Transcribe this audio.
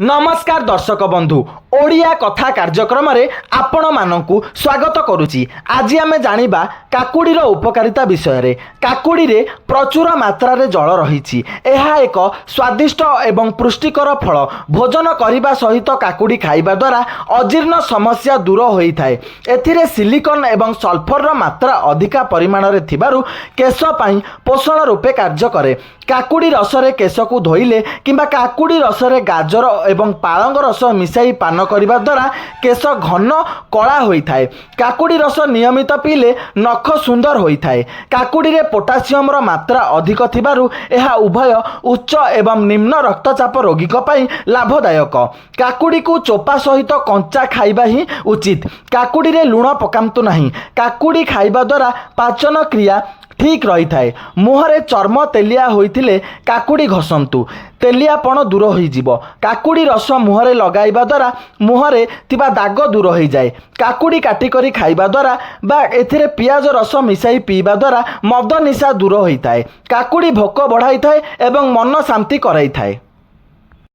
ନମସ୍କାର ଦର୍ଶକ ବନ୍ଧୁ, ଓଡ଼ିଆ କଥା କାର୍ଯ୍ୟକ୍ରମରେ ଆପଣମାନଙ୍କୁ ସ୍ୱାଗତ କରୁଛି। ଆଜି ଆମେ ଜାଣିବା କାକୁଡ଼ିର ଉପକାରିତା ବିଷୟରେ। କାକୁଡ଼ିରେ ପ୍ରଚୁର ମାତ୍ରାରେ ଜଳ ରହିଛି। ଏହା ଏକ ସ୍ୱାଦିଷ୍ଟ ଏବଂ ପୁଷ୍ଟିକର ଫଳ। ଭୋଜନ କରିବା ସହିତ କାକୁଡ଼ି ଖାଇବା ଦ୍ୱାରା ଅଜୀର୍ଣ୍ଣ ସମସ୍ୟା ଦୂର ହୋଇଥାଏ। ଏଥିରେ ସିଲିକନ୍ ଏବଂ ସଲଫରର ମାତ୍ରା ଅଧିକା ପରିମାଣରେ ଥିବାରୁ କେଶ ପାଇଁ ପୋଷଣ ରୂପେ କାର୍ଯ୍ୟ କରେ। କାକୁଡ଼ି ରସରେ କେଶକୁ ଧୋଇଲେ କିମ୍ବା କାକୁଡ଼ି ରସରେ ଗାଜର ଏବଂ ପାଳଙ୍ଗ ରସ ମିଶାଇ ପାନ କରିବା ଦ୍ୱାରା କେଶ ଘନ କଳା ହୋଇଥାଏ। କାକୁଡ଼ି ରସ ନିୟମିତ ପିଇଲେ ନଖ ସୁନ୍ଦର ହୋଇଥାଏ। କାକୁଡ଼ିରେ ପୋଟାସିୟମର ମାତ୍ରା ଅଧିକ ଥିବାରୁ ଏହା ଉଭୟ ଉଚ୍ଚ ଏବଂ ନିମ୍ନ ରକ୍ତଚାପ ରୋଗୀଙ୍କ ପାଇଁ ଲାଭଦାୟକ। କାକୁଡ଼ିକୁ ଚୋପା ସହିତ କଞ୍ଚା ଖାଇବା ହିଁ ଉଚିତ। କାକୁଡ଼ିରେ ଲୁଣ ପକାନ୍ତୁ ନାହିଁ। କାକୁଡ଼ି ଖାଇବା ଦ୍ୱାରା ପାଚନ କ୍ରିୟା ଠିକ୍ ରହିଥାଏ। ମୁହଁରେ ଚର୍ମ ତେଲିଆ ହୋଇଥିଲେ କାକୁଡ଼ି ଘଷନ୍ତୁ, ତେଲିଆପଣ ଦୂର ହୋଇଯିବ। କାକୁଡ଼ି ରସ ମୁହଁରେ ଲଗାଇବା ଦ୍ୱାରା ମୁହଁରେ ଥିବା ଦାଗ ଦୂର ହୋଇଯାଏ। କାକୁଡ଼ି କାଟିକରି ଖାଇବା ଦ୍ୱାରା ବା ଏଥିରେ ପିଆଜ ରସ ମିଶାଇ ପିଇବା ଦ୍ୱାରା ମଦ ନିଶା ଦୂର ହୋଇଥାଏ। କାକୁଡ଼ି ଭୋକ ବଢ଼ାଇଥାଏ ଏବଂ ମନ ଶାନ୍ତି କରାଇଥାଏ।